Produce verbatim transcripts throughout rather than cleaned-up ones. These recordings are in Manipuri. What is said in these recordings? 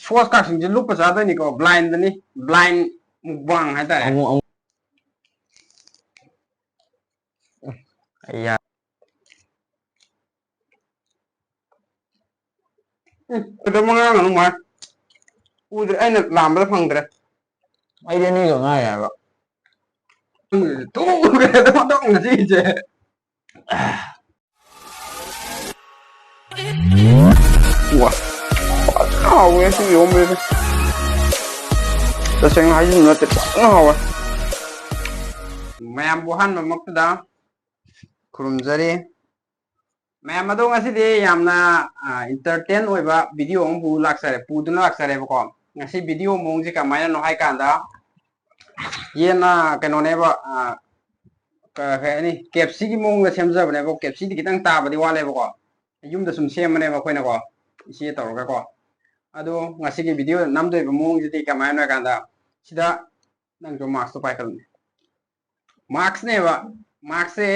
ꯁꯣꯁ ꯀꯥꯁꯤꯡꯁꯦ ꯂꯨꯞꯄ ꯆꯥꯗꯣꯏꯅꯤꯀꯣ, ꯕ꯭ꯂꯥꯏꯟꯗꯅꯤ, ꯕ꯭ꯂꯥꯏꯟ ꯃꯨꯛꯕꯥꯡ ꯍꯥꯏꯇꯥꯔꯦ꯫ ꯑꯃꯨꯛ ꯑꯃꯨꯛ ꯑꯩ ꯌꯥ- ꯎꯝ, ꯀꯩꯗꯧꯕ ꯉꯥꯡꯒꯅꯨ ꯃꯥ? ꯎꯗ꯭ꯔꯦ, ꯑꯩꯅ ꯂꯥꯝꯕꯗ ꯐꯪꯗ꯭ꯔꯦ꯫ ꯑꯩꯗꯤ ꯑꯅꯤꯈꯛ ꯉꯥꯏꯔꯦ ꯍꯥꯏꯕ꯫ ꯎꯝ, ꯇꯨꯝꯈ꯭ꯔꯦ ꯑꯗꯨꯝ ꯉꯁꯤꯁꯦ꯫ ꯋꯥ, ꯐꯖꯅ ꯍꯥꯎꯋꯦ ꯁꯤ ꯏꯔꯣꯝꯕꯁꯦ꯫ ꯇꯁꯦꯡꯅ ꯍꯥꯏꯖꯤꯟꯕ ꯅꯠꯇꯦ, ꯐꯖꯅ ꯍꯥꯎꯋꯦ꯫ ꯃꯌꯥꯝꯕꯨ ꯑꯍꯥꯟꯕꯃꯛꯇꯗ ꯈꯨꯔꯨꯝꯖꯔꯤ꯫ ꯃꯌꯥꯝ ꯑꯗꯣ, ꯉꯁꯤꯗꯤ ꯌꯥꯝꯅ, ꯑ, entertain ꯑꯣꯏꯕ video ꯑꯃ ꯄꯨ ꯂꯥꯛꯆꯔꯦ, ꯄꯨꯗꯨꯅ ꯂꯥꯛꯆꯔꯦꯕꯀꯣ꯫ ꯉꯁꯤ video ꯃꯑꯣꯡꯁꯦ ꯀꯃꯥꯏꯅꯅꯣ ꯍꯥꯏ ꯀꯥꯟꯗ, ꯌꯦꯟ, ꯑ, ꯀꯩꯅꯣꯅꯦꯕ, ꯑ, ꯀ-, ꯀꯩ ꯍꯥꯏꯅꯤ, KFCꯒꯤ ꯃꯑꯣꯡꯗ ꯁꯦꯝꯖꯕꯅꯦꯕ꯫ KFCꯗꯤ ꯈꯤꯇꯪ ꯇꯥꯕꯗꯤ ꯋꯥꯠꯂꯦꯕꯀꯣ, ꯌꯨꯝꯗ ꯁꯨꯝ ꯁꯦꯝꯕꯅꯦꯕ ꯑꯩꯈꯣꯏꯅꯀꯣ, ꯏꯆꯦ ꯇꯧꯔꯒꯀꯣ꯫ ꯑꯗꯣ ꯉꯁꯤꯒꯤ video ꯅꯝꯗꯣꯏꯕ ꯃꯑꯣꯡꯁꯤꯗꯤ ꯀꯃꯥꯏꯅꯣ ꯍꯥꯏ ꯀꯥꯟꯗ, ꯁꯤꯗ ꯅꯪꯁꯨ maskꯇꯣ ꯄꯥꯏꯈꯠꯂꯨꯅꯦ꯫ Maskꯅꯦꯕ, maskꯁꯦ,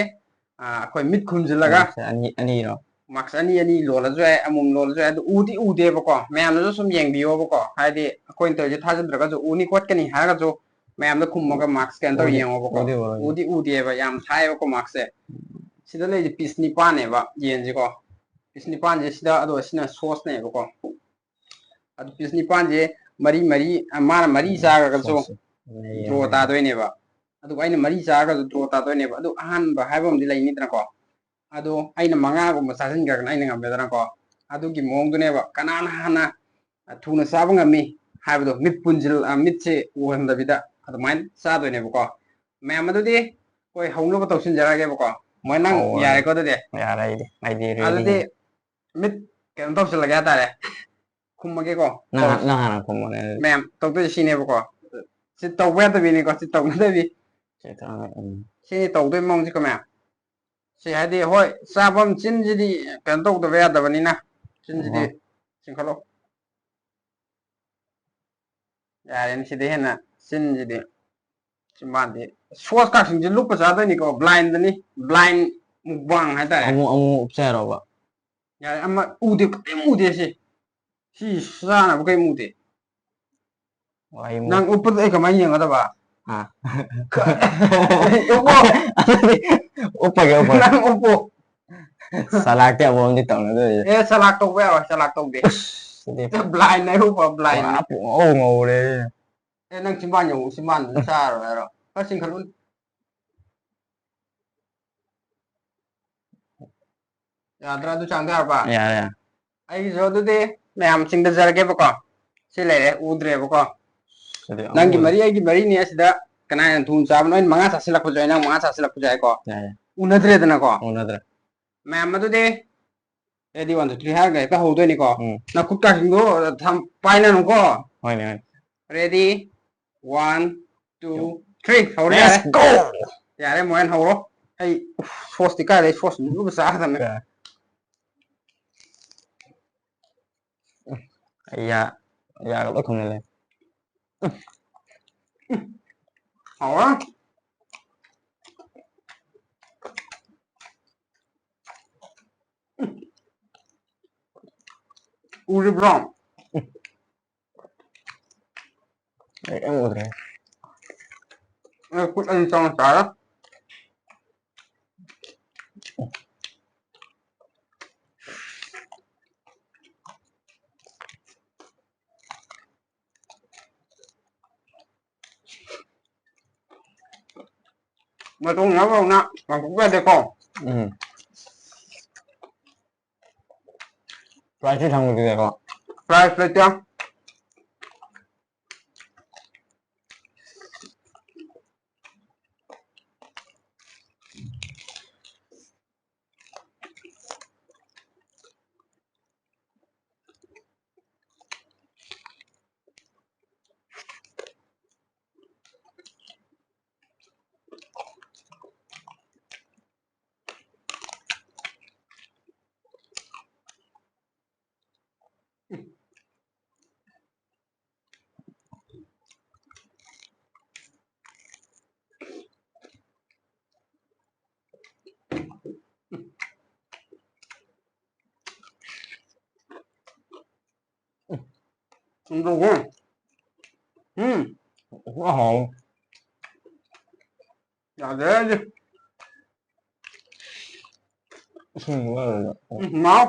ꯑ, ꯑꯩꯈꯣꯏ ꯃꯤꯠ ꯈꯨꯝꯖꯤꯜꯂꯒ, mask ꯑꯅꯤ, ꯑꯅꯤꯔꯣ? Mask ꯑꯅꯤ ꯑꯅꯤ ꯂꯣꯜꯂꯁꯨ ꯌꯥꯏ, ꯑꯃꯃꯝ ꯂꯣꯜꯂꯁꯨ ꯌꯥꯏ꯫ ꯑꯗꯨ ꯎꯗꯤ ꯎꯗꯦꯕꯀꯣ, ꯃꯌꯥꯝꯅꯁꯨ ꯁꯨꯝ ꯌꯦꯡꯕꯤꯌꯣꯕꯀꯣ꯫ ꯍꯥꯏꯗꯤ ꯑꯩꯈꯣꯏꯅ ꯇꯧꯔꯤꯁꯦ ꯊꯥꯖꯗ꯭ꯔꯒꯁꯨ ꯎꯅꯤ ꯈꯣꯠꯀꯅꯤ ꯍꯥꯏꯔꯒꯁꯨ ꯃꯌꯥꯝꯗ ꯈꯨꯝꯃꯒ mask scan ꯇꯧꯔ ꯎꯗꯦ, ꯌꯦꯡꯉꯣꯕꯀꯣ꯫ ꯎꯗꯦ, ꯎꯗꯦ꯫ ꯎꯗꯤ ꯎꯗꯦꯕ, ꯌꯥꯝ ꯊꯥꯏꯌꯦꯕꯀꯣ maskꯁꯦ꯫ ꯁꯤꯗ ꯂꯩꯔꯤꯁꯦ piece ꯅꯤꯄꯥꯟꯅꯦꯕ ꯌꯦꯟꯁꯤꯀꯣ꯫ Piece ꯅꯤꯄꯥꯟꯁꯦ ꯁꯤꯗ, ꯑꯗꯣ ꯁꯤꯅ sauceꯅꯦꯕꯀꯣ꯫ ꯑꯗꯨ piece ꯅꯤꯄꯥꯟꯁꯦ ꯃꯔꯤ ꯃꯔꯤ, ꯑ, ꯃꯥꯅ ꯃꯔꯤ ꯎꯝ, ꯆꯥꯈ꯭ꯔꯒꯁꯨ sauceꯁꯦ꯫ ꯂꯩꯌꯦ, draw ꯂꯩꯌꯦ꯫ ꯇꯥꯗꯣꯏꯅꯦꯕ꯫ ꯑꯗꯨꯒ ꯑꯩꯅ ꯃꯔꯤ ꯆꯥꯈ꯭ꯔꯁꯨ draw ꯇꯥꯗꯣꯏꯅꯦꯕ꯫ ꯑꯗꯨ ꯑꯍꯥꯟꯕ ꯍꯥꯏꯕ ꯑꯃꯗꯤ ꯂꯩꯅꯤꯗꯅꯀꯣ꯫ ꯑꯗꯣ ꯑꯩꯅ ꯃꯉꯥꯒꯨꯝꯕ ꯆꯥꯁꯤꯟꯈ꯭ꯔꯒꯅ ꯑꯩꯅ ꯉꯝꯃꯦꯗꯅꯀꯣ꯫ ꯑꯗꯨꯒꯤ ꯃꯑꯣꯡꯗꯨꯅꯦꯕ, ꯀꯅꯥꯅ ꯍꯥꯟꯅ, ꯑ, ꯊꯨꯅ ꯆꯥꯕ ꯉꯝꯃꯤ ꯍꯥꯏꯕꯗꯣ, ꯃꯤꯠ ꯄꯨꯟꯁꯤꯜ-, ꯑ, ꯃꯤꯠꯁꯦ ꯎꯍꯟꯗꯕꯤꯗ ꯑꯗꯨꯃꯥꯏꯅ ꯆꯥꯗꯣꯏꯅꯦꯕꯀꯣ꯫ ꯃꯌꯥꯝ ꯑꯗꯨꯗꯤ ꯑꯩꯈꯣꯏ ꯍꯧꯅꯕ ꯇꯧꯁꯤꯟꯖꯔꯛꯑꯒꯦꯕꯀꯣ꯫ ꯃꯣꯏ ꯅꯪ ꯑꯧ, ꯌꯥꯔꯦꯀꯣ ꯑꯗꯨꯗꯤ? ꯌꯥꯔꯦ ꯑꯩꯗꯤ, ꯑꯩꯗꯤ ꯑꯗꯨꯗꯤ readyꯅꯤ꯫ ꯃꯤꯠ ꯀꯩꯅꯣ ꯇꯧꯁꯤꯜꯂꯒꯦ ꯍꯥꯏꯇꯥꯔꯦ꯫ ꯈꯨꯝꯃꯒꯦꯀꯣ꯫ ꯅꯪ ꯍꯥꯟ-, ꯅꯪ ꯍꯥꯟꯅ ꯈꯨꯝꯃꯣꯅꯦ ꯑꯗꯨꯗꯤ꯫ ꯃꯌꯥꯝ ꯇꯧꯗꯣꯏꯁꯦ ꯁꯤꯅꯦꯕꯀꯣ꯫ ꯁꯤ ꯇꯧꯕ ꯌꯥꯗꯕꯤꯅꯤꯀꯣ, ꯁꯤ ꯇꯧꯅꯗꯕꯤ꯫ ꯁꯤ ꯇꯧꯅ-, ꯎꯝ꯫ ꯁꯤꯅꯤ ꯇꯧꯗꯣꯏ ꯃꯑꯣꯡꯁꯤꯀꯣ ꯃꯌꯥꯝ꯫ ꯁꯤ ꯍꯥꯏꯗꯤ, ꯍꯣꯏ, ꯆꯥꯐꯝ ꯆꯤꯟꯁꯤꯗꯤ ꯀꯩꯅꯣ ꯇꯧꯗꯕ ꯌꯥꯗꯕꯅꯤꯅ, ꯆꯤꯟꯁꯤꯗꯤ ꯑꯣ꯫ ꯆꯤꯡꯈꯠꯂꯣ꯫ ꯌꯥꯔꯦꯅꯦ, ꯁꯤꯗꯩ ꯍꯦꯟꯅ ꯆꯤꯟꯁꯤꯗꯤ, ꯆꯤꯝꯕꯥꯟꯗꯤ꯫ Sauce ꯀꯥꯁꯤꯡꯁꯦ ꯂꯨꯞꯄ ꯆꯥꯗꯣꯏꯅꯤꯀꯣ, blindꯅꯤ, blind mukbang ꯍꯥꯏꯇꯥꯔꯦ꯫ ꯑꯃꯨꯛ, ꯑꯃꯨꯛ ꯎꯞꯆ ꯌꯥꯔꯣꯕ? ꯌꯥꯔꯦ, ꯑꯃ ꯎꯗꯦ, ꯀꯔꯤꯝ ꯎꯗꯦ ꯁꯤ꯫ ꯁꯤ ꯆꯥꯅꯕ ꯀꯩ ꯃꯨꯗꯦ? ꯋꯥꯍꯩ ꯃꯨ- ꯅꯪ ꯎꯞꯄꯗꯣ ꯑꯩ ꯀꯃꯥꯏꯅ ꯌꯦꯡꯒꯗꯕ? ꯑꯥ꯫ ꯎꯞꯄꯣ꯫ ꯑꯗꯨꯗꯤ ꯎꯞꯄꯒꯦ, ꯎꯞꯄꯒꯦ꯫ ꯅꯪ ꯎꯞꯄꯣ꯫ ꯆꯂꯥꯛꯇꯤ ꯑꯃꯨꯛ ꯑꯃꯗꯤ ꯇꯧꯅꯗꯣꯏꯁꯦ꯫ ꯑꯦ, ꯆꯂꯥꯛ ꯇꯧꯕ ꯌꯥꯔꯣꯏ, ꯆꯂꯥꯛ ꯇꯧꯗꯦ꯫ ꯑꯁ, ꯑꯗꯨꯗꯤ ꯆꯞ ꯂꯥꯏꯟ ꯅꯩꯔꯨꯕ ꯕ꯭ꯂꯥꯏꯟ꯫ ꯄꯨꯔꯥ ꯄꯨꯡꯉꯧ ꯉꯧꯔꯦ꯫ ꯑꯦ, ꯅꯪ ꯆꯤꯝꯕꯥꯟ ꯌꯦꯡꯉꯨ, ꯆꯤꯝꯕꯥꯟꯗꯨ ꯆꯥꯔꯣꯏ ꯍꯥꯏꯔꯣ? ꯈꯔ ꯆꯤꯡꯈꯠꯂꯨꯅꯦ꯫ ꯌꯥꯗ꯭ꯔꯥ? ꯑꯗꯨ ꯆꯥꯡꯗ ꯌꯥꯔꯕ? ꯌꯥꯔꯦ, ꯌꯥꯔꯦ꯫ ꯑꯩꯒꯤꯁꯨ ꯑꯗꯨꯗꯤ ꯃꯌꯥꯝ ꯆꯤꯡꯊꯖꯔꯒꯦꯕꯀꯣ꯫ ꯁꯤ ꯂꯩꯔꯦ, ꯎꯗ꯭ꯔꯦꯕꯀꯣ꯫ ꯁꯤꯗꯤ ꯑꯃꯨꯛ ꯅꯪꯒꯤ ꯎꯔꯦ꯫ ꯃꯔꯤ, ꯑꯩꯒꯤ ꯃꯔꯤꯅꯤ ꯑꯁꯤꯗ ꯀꯅꯥ ꯍꯦꯟꯅ ꯊꯨꯅ ꯆꯥꯕꯅꯣ? ꯑꯩꯅ ꯃꯉꯥ ꯆꯥꯁꯤꯜꯂꯛꯄꯁꯨ ꯌꯥꯏ, ꯅꯪ ꯃꯉꯥ ꯆꯥꯁꯤꯜꯂꯛꯄꯁꯨ ꯌꯥꯏꯀꯣ꯫ ꯌꯥꯏ, ꯌꯥꯏ꯫ ꯎꯅꯗ꯭ꯔꯦꯗꯅꯀꯣ꯫ ꯎꯅꯗ꯭ꯔꯦ꯫ ꯃꯌꯥꯝ ꯑꯗꯨꯗꯤ ready, one, two, three ꯍꯥꯏꯔꯒ ꯍꯦꯛꯇ ꯍꯧꯗꯣꯏꯅꯤꯀꯣ꯫ ꯎꯝ꯫ ꯅꯈꯨꯠ ꯀꯥꯁꯤꯡꯗꯣ ꯊꯝ-, ꯄꯥꯏꯅꯅꯨꯀꯣ꯫ ꯍꯣꯏꯅꯦ, ꯍꯣꯏꯅꯦ꯫ Ready, one, two, three꯫ ꯍꯧꯔꯦ, let's ꯌꯥꯔꯦ꯫ Go! ꯌꯥꯔꯦ, ꯃꯣꯍꯦꯟ, ꯍꯧꯔꯣ꯫ ꯑꯩ, ꯎꯐ, ꯁꯣꯁꯇꯤ ꯀꯥꯏꯗꯩ? ꯁꯣꯁ ꯂꯨꯕ ꯆꯥꯒꯗꯕꯅꯦ꯫ ꯌꯥꯔꯦ꯫ ꯑꯩ ꯌꯥ-, ꯌꯥꯒ ꯂꯣꯏ ꯈꯨꯝꯖꯤꯜꯂꯦ꯫ ꯍꯥꯎꯔꯦ꯫ ꯎꯔꯤꯕ꯭ꯔꯣ? ꯑꯩ ꯀꯩꯝ ꯎꯗ꯭ꯔꯦ꯫ ꯑꯩ ꯈꯨꯠ ꯑꯅꯤ ꯆꯪꯉ ꯆꯥꯔꯦ꯫ ꯃꯇꯣꯡ ꯌꯥꯎ ꯌꯥꯎꯅ ꯂꯪꯊꯣꯛꯄ ꯌꯥꯗꯦꯀꯣ꯫ ꯎꯝ꯫ ꯄ꯭ꯔꯥꯏꯖꯇꯤ ꯊꯝꯈꯤꯗꯦꯀꯣ꯫ ꯄ꯭ꯔꯥꯏꯖ ꯂꯩꯇꯦ꯫ ꯀꯝꯗꯧꯒꯦ? ꯎꯝ꯫ ꯍꯥꯎ꯫ ꯌꯥꯗ꯭ꯔꯦ ꯑꯩꯗꯤ꯫ ꯏꯁꯤꯡ ꯂꯣꯏꯔꯦ꯫ ꯎꯝ, ꯍꯥꯎ꯫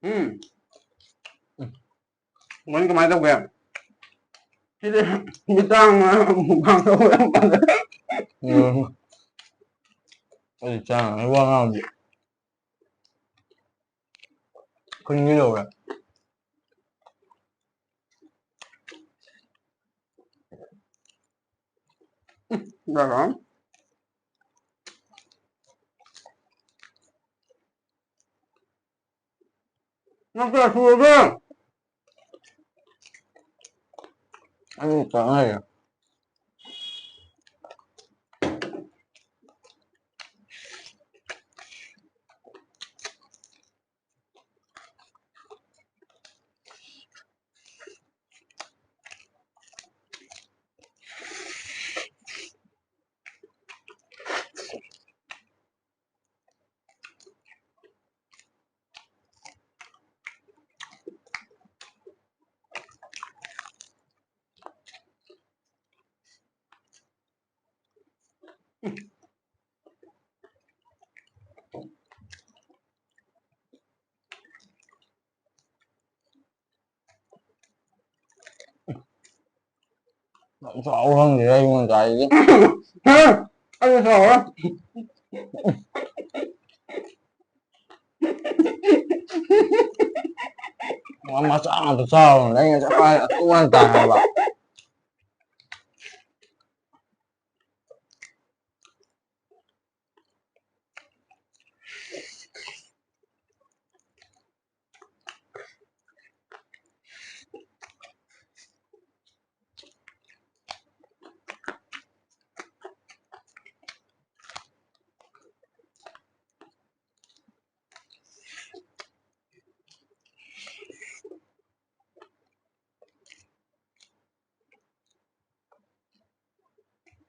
ꯎꯝ꯫ ꯃꯣꯏ ꯀꯃꯥꯏꯅ ꯇꯧꯒꯦ? ꯁꯤꯗꯤ ꯃꯤꯇꯥꯡꯅ ꯃꯨꯛꯕꯥꯡ ꯇꯧꯕ ꯌꯥꯝ ꯃꯥꯜꯂꯦ꯫ ꯎꯝ꯫ ꯑꯩ ꯆꯥꯅꯉꯥꯏ ꯋꯥ ꯉꯥꯡꯕꯗꯤ ꯈꯨꯟꯒꯤ ꯂꯧꯔꯦ꯫ ꯎꯝ, ꯌꯥꯔꯣꯏ꯫ ꯅꯪ ꯀꯌꯥ ꯁꯨꯔꯒꯦ? ꯑꯅꯤ ꯈꯛꯇ ꯉꯥꯏꯔꯤ꯫ ꯌꯥꯝ ꯆꯥꯎꯕ ꯈꯪꯗꯦꯗ ꯑꯩꯉꯣꯟꯗ ꯆꯥꯔꯤꯁꯦ꯫ ꯑꯩꯁꯨ ꯆꯥꯎꯔꯦ꯫ ꯃꯆꯥ ꯉꯥꯛꯇ ꯆꯥꯎꯔꯕꯅꯦ꯫ ꯑꯩ ꯉꯁꯥꯏ ꯄꯥꯏ ꯑꯆꯧꯕ ꯉꯥꯛꯇ ꯇꯥꯏ ꯍꯥꯏꯕ꯫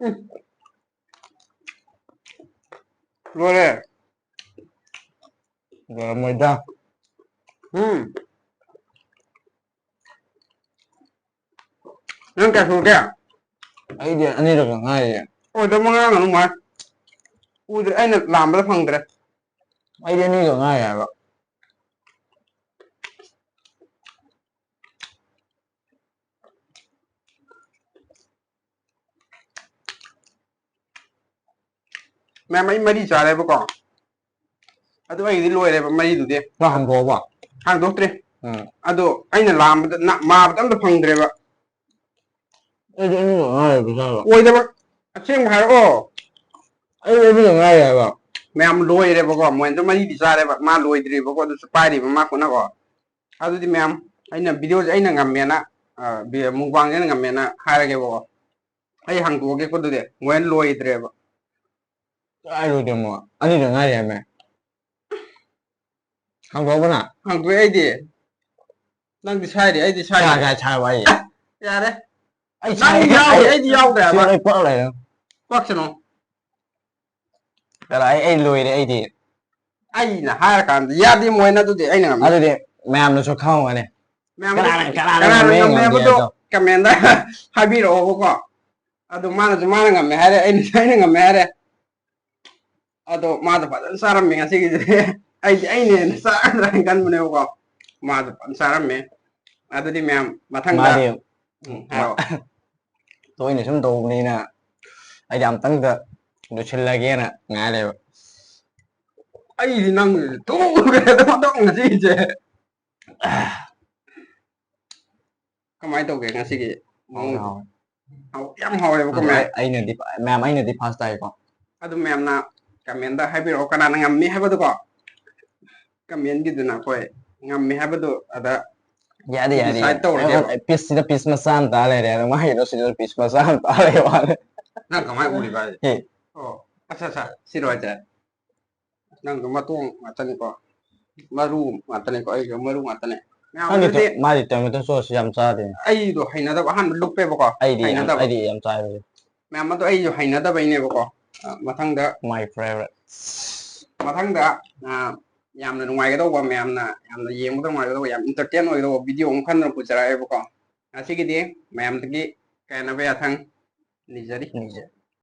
ꯎꯝ꯫ ꯂꯣꯏꯔꯦ꯫ ꯂꯣꯏꯔꯝꯃꯣꯏꯗ꯫ ꯎꯝ꯫ ꯅꯪ ꯀꯌꯥ ꯁꯨꯔꯒꯦ? ꯑꯩꯗꯤ ꯑꯅꯤꯔꯛ ꯈꯛ ꯉꯥꯏꯔꯤꯌꯦ꯫ ꯑꯣꯏꯗꯕ ꯉꯥꯡꯒꯅꯨ ꯃꯥ꯫ ꯎꯗ꯭ꯔꯦ, ꯑꯩꯅ ꯂꯥꯝꯕꯗ ꯐꯪꯗ꯭ꯔꯦ꯫ ꯑꯩꯗꯤ ꯑꯅꯤꯈꯛ ꯉꯥꯏꯔꯤ ꯍꯥꯏꯕ꯫ ꯃꯌꯥꯝ, ꯑꯩ ꯃꯔꯤ ꯆꯥꯔꯦꯕꯀꯣ꯫ ꯑꯗꯨ ꯑꯩꯒꯤꯗꯤ ꯂꯣꯏꯔꯦꯕ ꯃꯔꯤꯗꯨꯗꯤ꯫ ꯅꯪ ꯍꯥꯡꯗꯣꯛꯑꯕꯣ? ꯍꯥꯡꯗꯣꯛꯇ꯭ꯔꯤ꯫ ꯎꯝ꯫ ꯑꯗꯣ ꯑꯩꯅ ꯂꯥꯝꯕꯗ ꯅ-, ꯃꯥꯕꯗ ꯑꯝꯇ ꯐꯪꯗ꯭ꯔꯦꯕ꯫ ꯑꯩꯗꯤ ꯑꯅꯤꯈꯛ ꯉꯥꯏꯔꯤ ꯄꯩꯁꯥꯗꯣ꯫ ꯑꯣꯏꯗꯕ꯫ ꯑꯁꯦꯡꯕ ꯍꯥꯏꯔꯛꯑꯣ꯫ ꯑꯩ ꯑꯅꯤꯈꯛ ꯉꯥꯏꯔꯤ ꯍꯥꯏꯕ꯫ ꯃꯌꯥꯝ ꯂꯣꯏꯔꯦꯕꯀꯣ꯫ ꯃꯣꯏꯅꯁꯨ ꯃꯔꯤꯗꯤ ꯆꯥꯔꯦꯕ꯫ ꯃꯥ ꯂꯣꯏꯗ꯭ꯔꯤꯕꯀꯣ꯫ ꯑꯗꯨꯁꯨ ꯄꯥꯏꯔꯤꯕ ꯃꯥ ꯈꯨꯠꯅꯀꯣ꯫ ꯑꯗꯨꯗꯤ ꯃꯌꯥꯝ, ꯑꯩꯅ videoꯁꯦ ꯑꯩꯅ ꯉꯝꯃꯦꯅ, ꯑ, ꯕꯤ-, mukbangꯁꯦ ꯑꯩꯅ ꯉꯝꯃꯦꯅ ꯍꯥꯏꯔꯒꯦꯕꯀꯣ꯫ ꯑꯩ ꯍꯥꯡꯗꯣꯛꯑꯒꯦꯀꯣ ꯑꯗꯨꯗꯤ꯫ ꯃꯣꯏꯅ ꯂꯣꯏꯗ꯭ꯔꯦꯕ꯫ ꯀꯥꯏ ꯂꯣꯏꯗꯣꯏꯅꯣ? ꯑꯅꯤꯗ ꯉꯥꯏꯔꯤ ꯍꯥꯏꯃꯦ꯫ ꯍꯥꯡꯗꯣꯛꯑꯕ ꯅꯪ? ꯍꯥꯡꯗꯣꯛꯑꯦ ꯑꯩꯗꯤ꯫ ꯅꯪꯗꯤ ꯁꯥꯏꯔꯤ, ꯑꯩꯗꯤ ꯁꯥꯏꯔꯤ꯫ ꯀꯥꯏ, ꯀꯥꯏ ꯁꯥꯏꯕ ꯑꯩ? ꯌꯥꯔꯦ꯫ ꯑꯩ ꯅꯪ ꯁꯥꯏ-, ꯌꯥꯎꯔꯤ, ꯑꯩ ꯑꯩꯗꯤ ꯌꯥꯎꯗ꯭ꯔꯦ ꯁꯤ ꯍꯥꯏꯕ꯫ ꯂꯣꯏ ꯄꯛ ꯂꯩꯔꯦ꯫ ꯄꯛꯁꯅꯨ꯫ ꯀꯔꯥꯏ, ꯑꯩ ꯂꯣꯏꯔꯦ ꯑꯩꯗꯤ꯫ ꯑꯩꯅ ꯍꯥꯏꯔꯀꯥꯟꯗ ꯌꯥꯗꯦ ꯃꯣꯏꯅ, ꯑꯗꯨꯗꯤ ꯑꯩꯅ ꯉꯝꯃꯦ꯫ ꯑꯗꯨꯗꯤ ꯃꯌꯥꯝꯅꯁꯨ ꯈꯪꯉꯝꯒꯅꯤ꯫ ꯃꯌꯥꯝ ꯀꯅꯥꯅ, ꯀꯅꯥꯅ ꯀꯅꯥꯅ ꯉꯝꯃꯦ, ꯉꯝꯃꯦ ꯉꯝꯗꯦ ꯍꯥꯏꯕꯗꯣ ꯍꯥꯏꯗꯣ? Commentꯗ ꯍꯥꯏꯕꯤꯔꯛꯑꯣꯕꯀꯣ꯫ ꯑꯗꯣ ꯃꯥꯅꯁꯨ ꯃꯥꯅ ꯉꯝꯃꯦ ꯍꯥꯏꯔꯦ, ꯑꯩꯅꯁꯨ ꯑꯩꯅ ꯉꯝꯃꯦ ꯍꯥꯏꯔꯦ꯫ ꯑꯗꯣ ꯃꯥꯗꯣ ꯐꯖꯅ ꯆꯥꯔꯝꯃꯦ ꯉꯁꯤꯒꯤꯗꯨꯗꯤ꯫ ꯑꯩꯗꯤ ꯑꯩꯅ ꯍꯦꯟꯅ ꯆꯥꯒꯗ꯭ꯔꯥ ꯍꯥꯏꯅ ꯈꯟꯕꯅꯦꯕꯀꯣ꯫ ꯃꯥꯗꯣ ꯐꯖꯅ ꯆꯥꯔꯝꯃꯦ꯫ ꯑꯗꯨꯗꯤ ꯃꯌꯥꯝ ꯃꯊꯪꯗ, ꯃꯥꯗꯤ ꯎꯝ, ꯍꯥꯏꯔꯛꯑꯣ꯫ ꯇꯣꯏꯅ ꯁꯨꯝ ꯇꯧꯕꯅꯤꯅ ꯑꯩꯗꯤ ꯑꯝꯇꯪꯗ ꯂꯣꯏꯁꯤꯜꯂꯒꯦꯅ ꯉꯥꯏ ꯂꯩꯕ꯫ ꯑꯩꯗꯤ ꯅꯪ ꯇꯣꯛꯑꯒ ꯑꯗꯨꯝ ꯉꯁꯤꯁꯦ꯫ ꯀꯃꯥꯏꯅ ꯇꯧꯒꯦ ꯉꯁꯤꯒꯤ ꯍꯥꯎꯗꯤ ꯃꯑꯣꯡ? ꯍꯥꯎꯋꯦ꯫ ꯍꯥꯎ- ꯌꯥꯝ ꯍꯥꯎꯋꯦꯕꯀꯣ ꯑꯗꯣ ꯃꯌꯥꯝ꯫ ꯑꯩ- ꯑꯩꯅꯗꯤ ꯃꯌꯥꯝ ꯑꯩꯅꯗꯤ ꯐꯥꯔꯁ ꯇꯥꯏꯀꯣ꯫ ꯑꯗꯨ ꯃꯌꯥꯝꯅ ꯀꯃꯦꯟꯗ ꯍꯥꯏꯕꯤꯔꯛꯑꯣ ꯀꯅꯥꯅ ꯉꯝꯃꯤ ꯍꯥꯏꯕꯗꯨꯀꯣ꯫ ꯀꯃꯦꯟꯒꯤꯗꯨꯅ ꯑꯩꯈꯣꯏ ꯉꯝꯃꯤ ꯍꯥꯏꯕꯗꯨ ꯑꯗ ꯌꯥꯗꯦ ꯌꯥꯗꯦ Decide ꯇꯧꯔꯒꯦꯕ꯫ ꯄꯤꯁꯁꯤꯗ ꯄꯤꯁ ꯃꯆꯥ ꯑꯃ ꯇꯥ ꯂꯩꯔꯦ, ꯑꯗꯣ ꯃꯥꯒꯤꯗꯣ ꯁꯤꯗ ꯄꯤꯁ ꯃꯆꯥ ꯑꯃ ꯇꯥ ꯂꯩꯔꯦ ꯋꯥꯅꯤ꯫ ꯅꯪ ꯀꯃꯥꯏꯅ ꯎꯔꯤꯕ ꯍꯥꯏꯁꯦ? ꯑꯦ, ꯑꯣ ꯑꯠꯆꯥ ꯑꯠꯆꯥ, ꯁꯤꯔꯣ ꯍꯥꯏꯁꯦ? ꯅꯪꯁꯨ ꯃꯇꯣꯡ ꯉꯥꯛꯇꯅꯤꯀꯣ, ꯃꯔꯨ ꯉꯥꯛꯇꯅꯤꯀꯣ, ꯑꯩꯁꯨ ꯃꯔꯨ ꯉꯥꯛꯇꯅꯦ꯫ ꯃꯌꯥꯝ ꯈꯪꯗꯦ, ꯑꯗꯨꯗꯤ ꯃꯥꯗꯤ ꯇꯣꯃꯦꯇꯣ ꯁꯣꯁ ꯌꯥꯝ ꯆꯥꯗꯦ꯫ ꯑꯩꯗꯣ ꯍꯩꯅꯗꯕ, ꯑꯍꯥꯟꯕ ꯂꯨꯞꯄꯦꯕꯀꯣ, ꯑꯩꯗꯤ ꯌꯥꯝ- ꯍꯩꯅꯗꯕ ꯑꯩꯗꯤ ꯌꯥꯝ ꯆꯥꯏꯕ꯫ ꯃꯌꯥꯝ ꯑꯗꯣ ꯑꯩꯁꯨ ꯍꯩꯅꯗꯕꯩꯅꯦꯕꯀꯣ꯫ ꯑ, ꯃꯊꯪꯗ My favorite. ꯃꯊꯪꯗ ꯑ, ꯌꯥꯝꯅ ꯅꯨꯡꯉꯥꯏꯒꯗꯧꯕ, ꯃꯌꯥꯝꯅ ꯌꯥꯝꯅ ꯌꯦꯡꯕꯗ ꯅꯨꯡꯉꯥꯏꯒꯗꯧꯕ, ꯌꯥꯝ ꯏꯟꯇꯔꯇꯦꯟ ꯑꯣꯏꯒꯗꯧꯕ ꯚꯤꯗꯤꯑꯣ ꯑꯃ ꯈꯟꯗꯨꯅ ꯄꯨꯖꯔꯛꯑꯦꯕꯀꯣ꯫ ꯉꯁꯤꯒꯤꯗꯤ ꯃꯌꯥꯝꯗꯒꯤ ꯀꯥꯏꯅꯕ ꯌꯥꯊꯪ ꯅꯤꯖꯔꯤ꯫